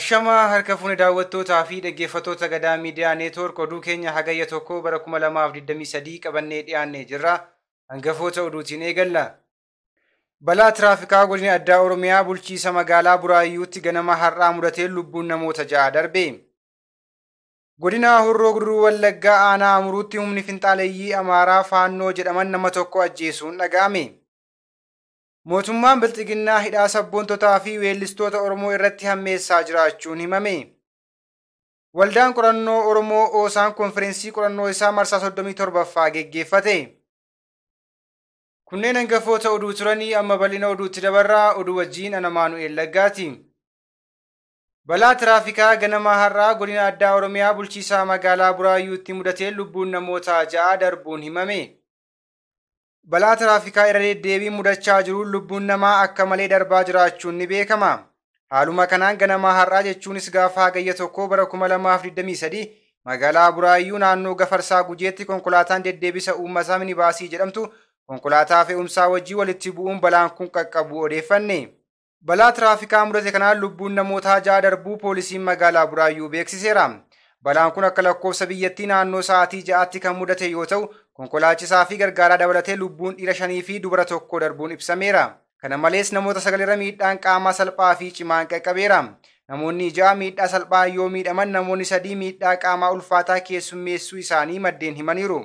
Ashamaa harka fuune daawwattootaa fi dhaggeeffattoota Gadaa Miidiyaa Neetwoork oduu keenya hagayya 1 bara 2023 qabannee dhiyaannee jirra. Hangafoota oduutiin eegalla. Balaa tiraafikaa godina addaa Oromiyaa bulchiisa magaalaa Buraayyuutti ganama har'aa mudateen lubbuun namoota 6 darbe. Godina Horroo Guduruu Wallaggaa aanaa Amuruutti humni finxaaleeyyii Amaaraa Faannoo jedhaman nama tokko ajjeesuun dhaga'ame. Mootummaan Bilxiginnaa hidhaa sabboontotaa fi weellistoota Oromoo irratti hammeessaa jiraachuun himame. Waldaan qorannoo Oromoo Oosaan konfereensii qorannoo isaa marsaa 37ffaa geggeeffate. Kunneen hangafoota oduu turanii amma bal'ina oduutti dabarraa oduu wajjiin ana Maanu'eel Laggaati. Balaa tiraafikaa ganama har'aa godina addaa Oromiyaa bulchiisaa magaalaa Buraayyuutti mudateen lubbuun namoota 6 darbuun himame. Balaa tiraafikaa irra deddeebiin mudachaa jiruun lubbuun namaa akka malee darbaa jiraachuun ni beekama. Haaluma kanaan ganama har'aa jechuunis gaafa hagayya 1 bara 2023 magaalaa Buraayyuu naannoo Gafarsaa Gujeetti konkolaataan deddeebisa uummataa minibaasii jedhamtu konkolaataa fe'umsaa wajjin walitti bu'uun balaan kun qaqqabu odeeffanne. Balaa tiraafikaa mudate kanaan lubbuun namootaa 6 darbuu poolisiin magaalaa Buraayyuu beeksiseera. Balaan kun akka lakkoofsa biyyattii naannoo sa'aatii 6tti kan mudate yoo ta'u, konkolaachisaa fi gargaaraa dabalatee lubbuun dhiira 5 fi dubara 1 darbuun ibsameera. Kana malees namoota 9 irra miidhaan qaamaa salphaa fi cimaan qaqqabeera. Namoonni 6 miidhaa salphaa yoo miidhaman namoonni 3 miidhaa qaamaa ulfaataa keessummeessuu isaanii maddeen himaniiru.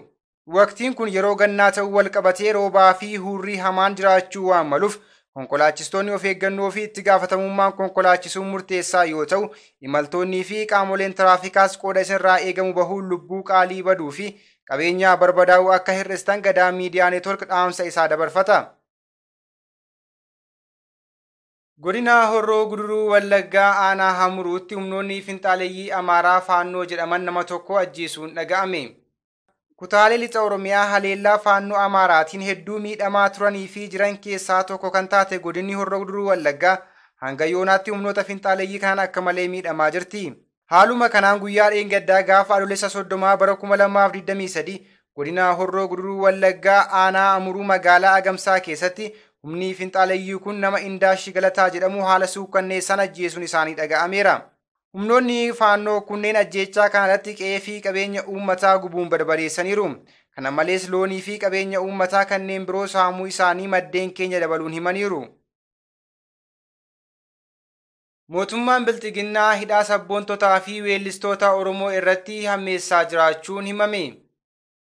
Waqtiin kun yeroo gannaa ta'uu wal qabatee roobaa fi hurrii hamaan jiraachuu waan maluuf konkolaachistoonni of eeggannoo fi itti gaafatamummaan konkolaachisuun murteessaa yoo ta'u, imaltoonnii fi qaamoleen tiraafikaas qooda isinirraa eegamu bahuun lubbuu qaalii baduu fi qabeenya barbadaa'uu akka hir'istan Gadaa Miidiyaa Neetwoork dhaamsa isaa dabarfata. Godina Horroo Guduruu Wallaggaa aanaa Hamuruutti humnoonni finxaaleeyyii Amaaraa Faannoo jedhaman nama tokko ajjeesuun dhaga'ame. Kutaalee lixa Oromiyaa haleellaa Faannoo Amaaraatiin hedduu miidhamaa turanii fi jiran keessaa tokko kan taate godinni Horroo Guduruu Wallaggaa hanga yoonaatti humnoota finxaaleeyyii kanaan akka malee miidhamaa jirti. Haaluma kanaan guyyaa dheengaddaa gaafa adoolessa 30 bara 2023 godina Horroo Guduruu Wallaggaa aanaa Amuruu magaalaa Agamsaa keessatti humni finxaaleeyyii kun nama Indaashii Galataa jedhamu haala suukkanneessaan ajjeesuun isaanii dhaga'ameera. Humnoonni faannoo kunneen ajjeechaa kanarratti qe'ee fi qabeenya uummataa gubuun barbadeessaniiru. Kana malees loonii fi qabeenya uummataa kanneen biroo saamuu isaanii maddeen keenya dabaluun himaniiru. Mootummaan Bilxiginnaa hidhaa sabboontotaa fi weellistoota Oromoo irratti hammeessaa jiraachuun himame.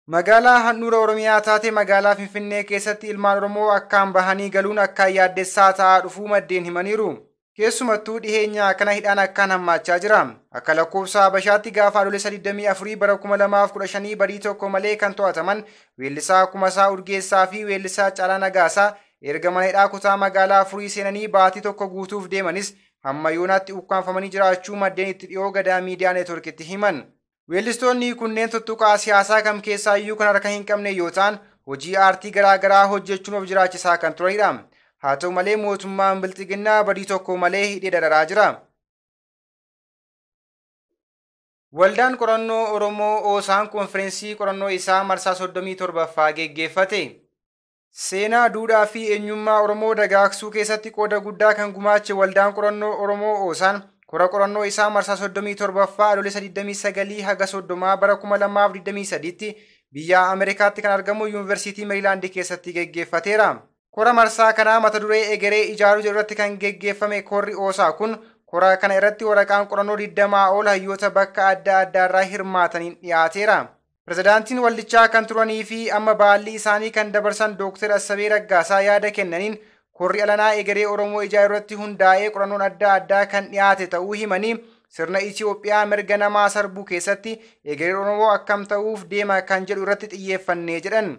Magaalaa handhuura Oromiyaa taate magaalaa Finfinnee keessatti ilmaan Oromoo akkaan bahanii galuun akkaan yaaddessaa ta'aa dhufuu maddeen himaniiru. Keessumattuu dhiheenyaa kana hidhaan akkaan hammaachaa jira. Akka lakkoofsa Habashaatti gaafa adoolessa 24 bara 2015 barii tokko malee kan to'ataman weellisaa Kumasaa Urgeessaa fi weellisaa Caalaa Nagaasaa erga mana hidhaa kutaa magaalaa Furii seenanii baatii tokko guutuuf deemanis hamma yoonaatti ukkaanfamanii jiraachuu maddeen itti dhiyoo Gadaa Miidiyaa Neetwoorkitti himan. Weellistoonni kunneen tuttuqaa siyaasaa kam keessaa iyyuu kan harka hin qabne yoo ta'an hojii aartii garaagaraa hojjechuun of jiraachisaa kan turanidha. Haa ta'u malee mootummaan Bilxiginnaa badii tokko malee hidhee dararaa jira. Waldaan qorannoo Oromoo Oosaan konfereensii qorannoo isaa marsaa 37ffaa geggeeffate. Seenaa duudhaa fi eenyummaa Oromoo dagaagsuu keessatti qooda guddaa kan gumaache waldaan qorannoo Oromoo Oosaan kora qorannoo isaa marsaa 37ffaa adoolessa 29 haga 30 bara 2023tti biyya Ameerikaatti kan argamu Yuunivarsiitii Meerilaand keessatti geggeeffateera. Kora marsaa kanaa mata duree egeree ijaaruu jedhu irratti kan geggeeffame korri Oosaa kun kora kana irratti waraqaan qorannoo 20 ol hayyoota bakka adda addaarraa hirmaataniin dhiyaateera. Pirezidaantiin waldichaa kan turanii fi amma baallii isaanii kan dabarsan Dooktar Assabee Raggaasaa yaada kennaniin korri alanaa egeree Oromoo ijaaruu irratti hundaa'ee qorannoon adda addaa kan dhiyaate ta'uu himanii sirna Itoophiyaa mirga namaa sarbuu keessatti egereen Oromoo akkam ta'uuf deema kan jedhu irratti xiyyeeffannee jedhan.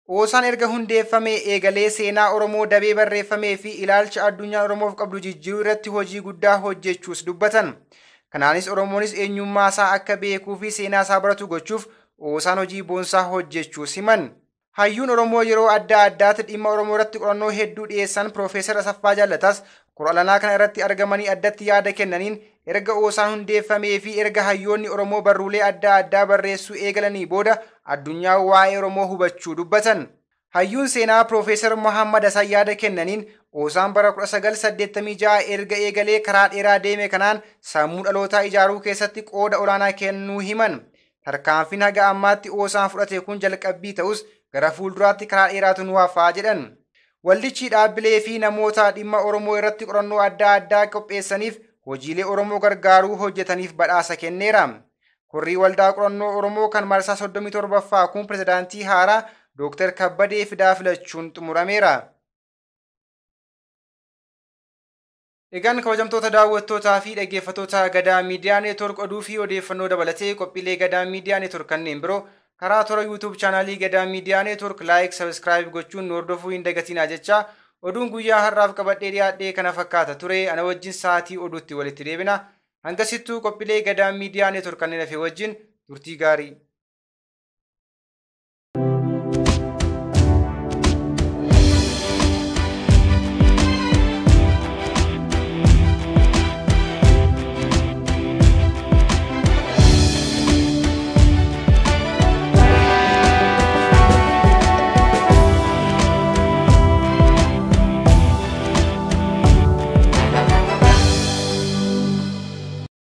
Oosaan erga hundeeffamee eegalee seenaa Oromoo dabee barreeffamee fi ilaalcha addunyaan Oromoof qabdu jijjiiruu irratti hojii guddaa hojjechuus dubbatan. Kanaanis Oromoonis eenyummaa isaa akka beekuu fi seenaa isaa baratu gochuuf Oosaan hojii boonsaa hojjechuus himan. Hayyuun Oromoo yeroo adda addaatti dhimma Oromoo irratti qorannoo hedduu dhiyeessan Piroofeesar Asaffaa Jaallataas kora alanaa kana irratti argamanii addatti yaada kennaniin erga Oosaan hundeeffamee fi erga hayyoonni Oromoo barruulee adda addaa barreessuu eegalanii booda addunyaa waa'ee Oromoo hubachuu dubbatan. Hayyuun seenaa Piroofeesar Mohammad Hasan yaada kennaniin Oosaan bara 1986 erga eegalee karaa dheeraa deeme kanaan sammuu dhalootaa ijaaruu keessatti qooda olaanaa kennuu himan. Tarkaanfiin haga ammaatti Oosaan fudhate kun jalqabbii ta'us gara fuulduraatti karaa dheeraatu nu hafaa jedhan. Waldichi dhaabbilee fi namoota dhimma Oromoo irratti qorannoo adda addaa qopheessaniif hojiilee Oromoo gargaaruu hojjetaniif badhaasa kenneera. Korrii Waldaa Qorannoo Oromoo kan marsaa 37ffaa kun pirezidaantii haaraa Dooktar Kabbadee Fidaa filachuun xumurameera. Egaan kabajamtoota daawwattootaa fi dhaggeeffattoota Gadaa Miidiyaa Neetwork, oduu fi odeeffannoo dabalatee qophiilee Gadaa Miidiyaa Neetwork kanneen biroo karaa toora YouTube chaanaalii Gadaa Miidiyaa Neetwork like, subscribe gochuun nu hordofuu hin dagatinaa jecha, oduun guyyaa har'aaf qabadhee dhiyaadhee kana fakkaata ture. Ana wajjin sa'aatii oduutti walitti deebina. Hangasittuu qophiilee Gadaa Miidiyaa Neetwork kanneen hafe wajjin turtii gaarii.